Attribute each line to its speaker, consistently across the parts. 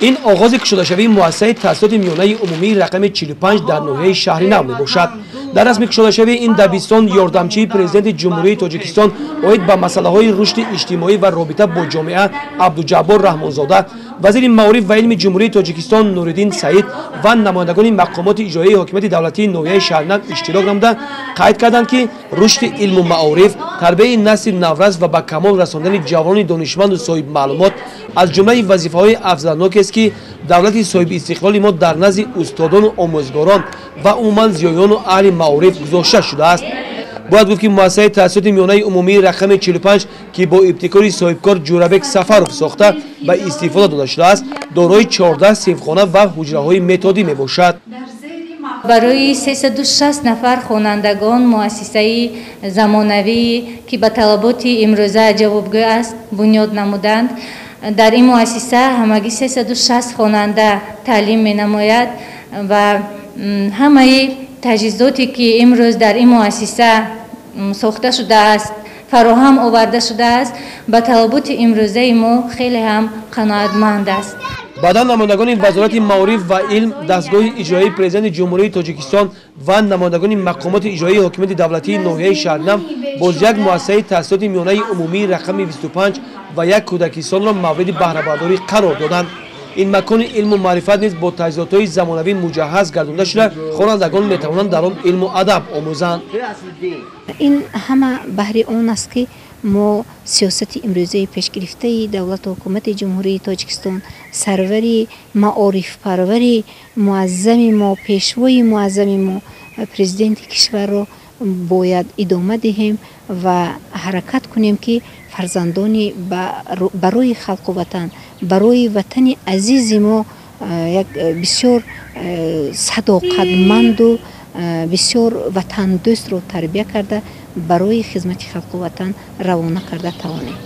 Speaker 1: Ин оғози кушодашавии муассисаи таҳсилоти миёнаи умумии рақами 45 дар ноҳияи Шаҳри Нав мебошад. Дар расми кушодашавии ин дабистон ёрдамчии президенти Ҷумҳурии Тоҷикистон оид ба масъалаҳои рушди иҷтимоӣ ва робита бо ҷомеа Абдуҷаббор Раҳмонзода, вазири маориф ва илми Ҷумҳурии Тоҷикистон Нуриддин Саид ва намояндагони мақомоти иҷроияи ҳокимияти давлатии ноҳияи Шаҳри Нав иштирок намуда қайд карданд, ки рушди илму маориф, тарбияи насли наврас ва ба камол расондани ҷавонони донишманду соҳибмаълумот аз ҷумлаи вазифаҳои афзалнокест, ки давлати соҳибистиқлоли мо дар назди устодону омӯзгорон ва умуман зиёёну аҳли маориф гузошта шудааст. Бояд гуфт, ки муассисаи таҳсилоти миёнаи умумии рақами 45, ки бо ибтикори соҳибкор Ҷӯрабек Сафаров сохта ба истифода дода шудааст, дорои 14 синфхона ва ҳуҷраҳои методӣ мебошад.
Speaker 2: Барои 360 нафар хонандагон муассисаи замонавӣ, ки ба талаботи имрӯза ҷавобгӯ аст, бунёд намуданд. Дар ин муассиса ҳамагӣ 360 хонанда таълим менамояд ва ҳамаи таҷҳизоте, ки имрӯз дар ин муассиса сохта шудааст, фароҳам оварда шудааст, ба талаботи имрӯзаи мо хеле ҳам қаноатманд аст.
Speaker 1: Баъдан намояндагони Вазорати маориф ва илм, дастгоҳи иҷроияи президенти Ҷумҳурии Тоҷикистон ва намояндагони мақомоти иҷроияи ҳокимияти давлатии ноҳияи Шаҳри Нав боз як муассисаи таҳсилоти миёнаи умумии рақами 25 ва як кӯдакистонро мавриди баҳрабардорӣ қарор доданд. Ин макони илму маърифат низ бо таҷҳизотҳои замонавӣ муҷаҳҳаз гардонда шуда, хонандагон метавонанд дар он илму адаб омӯзанд.
Speaker 3: Ин ҳама баҳри он аст, ки мо сиёсати имрӯзаи пешгирифтаи давлату ҳукумати Ҷумҳурии Тоҷикистон, сарвари маорифпарвари муаззами мо, пешвои муаззами мо, президенти кишварро бояд идома диҳем ва ҳаракат кунем, ки фарзандони барои халқу ватан, барои ватани азизи мо як бисёр садоқатманду бисёр ватандӯстро тарбия карда, барои хизмати халқу ватан равона карда тавонем.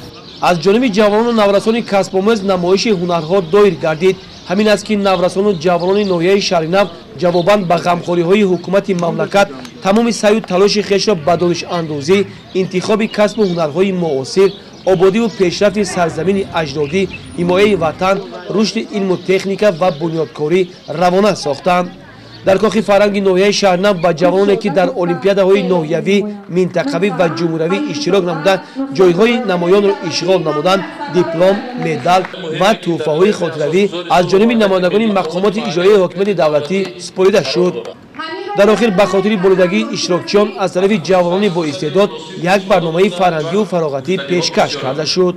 Speaker 1: Аз ҷониби ҷавонону наврасони касбомӯз намоиши ҳунарҳо доир гардид. Ҳамин аст, ки наврасону ҷавонони ноҳияи Шаҳри Нав ҷавобан ба ғамхориҳои ҳукумати мамлакат тамоми саъю талоши хешро ба донишандозӣ, интихоби касбу ҳунарҳои муосир, ободиву пешрафти сарзамини аҷдодӣ, ҳимояи ватан, рушди илму техника ва бунёдкорӣ равона сохтанд. Дар кохи фарҳанги ноҳияи Шаҳри Нав ба ҷавононе, ки дар олимпиадаҳои ноҳиявӣ, минтақавӣ ва ҷумҳуриявӣ иштирок намуда, ҷойҳои намоёнро ишғол намуданд, диплом, медал ва тӯҳфаҳои хотиравӣ аз ҷониби намояндагони мақомоти иҷроияи ҳокимияти давлатӣ супорида шуд. Дар охир ба хотири болидагии иштирокчиён аз тарафи ҷавонони боистеъдод як барномаи фарҳангию фароғатӣ пешкаш карда шуд.